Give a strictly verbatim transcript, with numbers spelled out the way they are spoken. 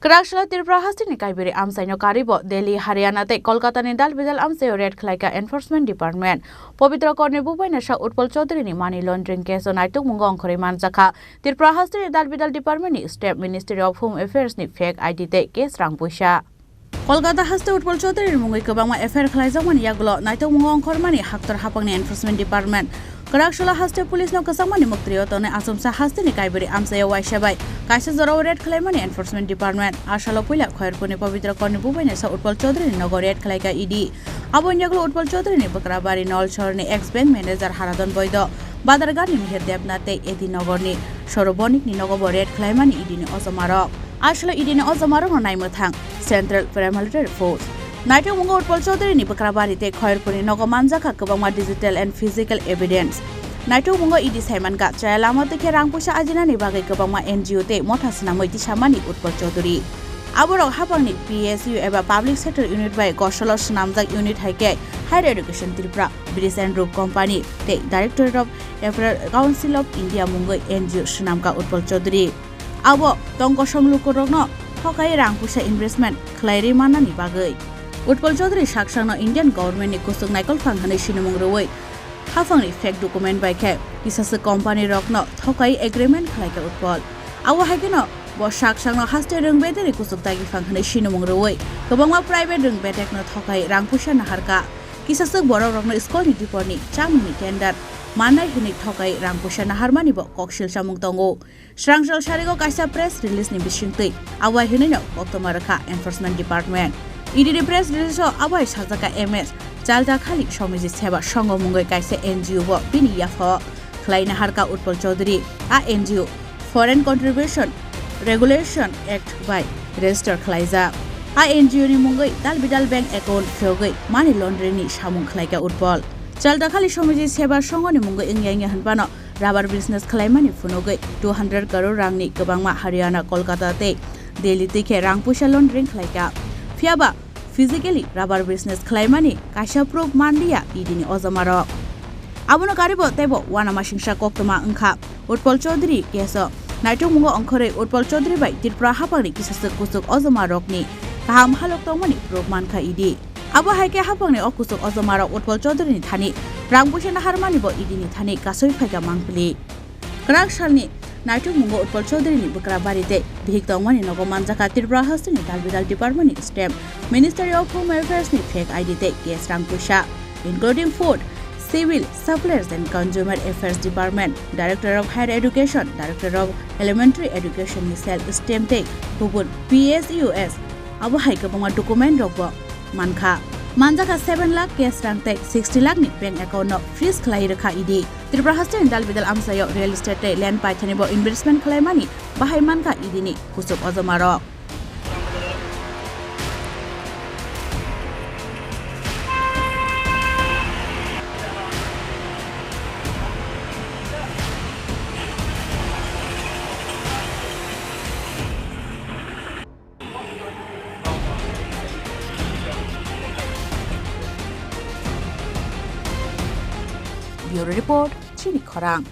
Kwrak salo Tripura hasteni kaiberi amchaino karibo Delhi, Haryana tei Kolkatani dal bidal amchaio raid khlaika Enforcement Department. Pabitra Korni bubaina sa Utpal Chaudharyni money laundering case-o naitokmungo ongkhorwi manjakha Tripura hasteni dal bidal departmentni staff, Ministry of Home Affairs-ni fake I D tei cash rang puisa. Kolkata haste Utpal Chaudharyni mungwi kwbangma F I R khlaijakmani yagulo naitokmungo ongkhormani haktor haphangni Enforcement Department. Kwrak salo haste police-no kwchangmani muktwrio tonwi achomsa hasteni kaiberi amchaio waisa bai kaisa jorao raid khlaimani Enforcement Department. A salo puila Khairpurni Pabitra Korni bubaina sa Utpal Chaudharyni nogo raid khlaika E D. Aboni yagulo Utpal Chaudharyni Bakrabari Nolsorni ex bank manager Haradon Boido, Badargarni Mihir Debnath tei A D Nagarni Sorobonikni nogobo raid khlaimani E D-ni ojomarok. A salo E D-ni ojomarokno naimwthang Central Paramilitary Force. Naitokmungo Utpal Chaudharyni Bakrabari tei Khairpurni nogo manjakha kwbangma digital and physical evidence. Naitokmungo E D saimankha chaya lama twi khe rang puisa ajinani bagwi kwbangma N G O tei motha swnamwi tisamani Utpal Chaudhary. Aborok haphangni P S U eba Public Sector Unit bai gosolo swnamjak unit hai khe Higher Education Tripura, Bridge and Roof Company tei Directorate of Apparel Council of India mungwi N G O swnamkha Utpal Chaudhary. Abo tong kosong lukurokno thokai rang puisa investment khlai rwi mannani bagwi. Utpal Chaudhary saksangno Indian government-ni kuchuk naikolphang hwnwi sinimung rwui haphangni fake document bai khe kisaswk company rokno thokai agreement khlaikha Utpal. Abo hai kheno bo saksangno haste rwng bedekni kuchuk dagiphang hwnwi sinimung rwui kwbangma private rwng bedekno thokai rang puisa naharkha. Kisaswk borok rokno school-ni diporni chamungni tender mannai hwnwi thokai rang puisa naharmani bo koksil chamung tongo. Srangchal sarigo kaisa press release-ni bisingtwi abo hai hwnwino koktwma rwkha Enforcement Department. E D-ni press release-o abo hai sajakha M S Chaltakhali Swamiji Seva Sangha mungwi kaisa N G O bo bini yapha khlai naharkha Utpal Chaudhary. A N G O Foreign Contribution Regulation Act bai register khlaijak. A N G O-ni mungwi dal bidal bank account phiyogwi money laundering-ni samung khlaikha Utpal. Chaltakhali Swamiji Seva Sangha-ni mungwi wngya wngya hwnphano rubber business khlaimani phunugwi two hundred crore rangni kwbangma Haryana, Kolkata tei Delhi twi khe rang puisa laundering khlaikha. Phiyaba physically rubber business khlaimani kaisa proof manliya E D-ni ojomarok. Abono karibo teibo uanamasingcha koktwma wngkha Utpal Chaudhary case-o. Naitokmungo ongkhorwi Utpal Chaudhary bai Tripura haphangni kisaswk kuchuk ojomarokni kaham halok tongmani proof mankha E D. Abo hai khe haphangni o kuchuk ojomarok Utpal Chaudharyni thani rang puisa naharmani bo E D-ni thani kasui phaikha mangpili. Kwrak salni naitokmungo Utpal Chaudharyni bwkra bari tei bihik tongmani nogo manjakha Tripura hasteni dal bidal departmentni stamp, Ministry of Home Affairs-ni fake I D tei cash rang puisa, including Food, Civil Supplies and Consumer Affairs Department, Director of Higher Education, Director of Elementary Education-ni self stamp tei kubun P S U S. Abo hai kwbangma document rokbo mankha. Manjakha seven lakh cash rang tei sixty lakh ni bank account no freeze khlai rwkha E D. Tripura hasteni dal bidal amchaio real estate tei land paithani bo investment khlaimani bahai mankha E D ni kuchuk ojomarok. Bureau Report, Chini Khorang.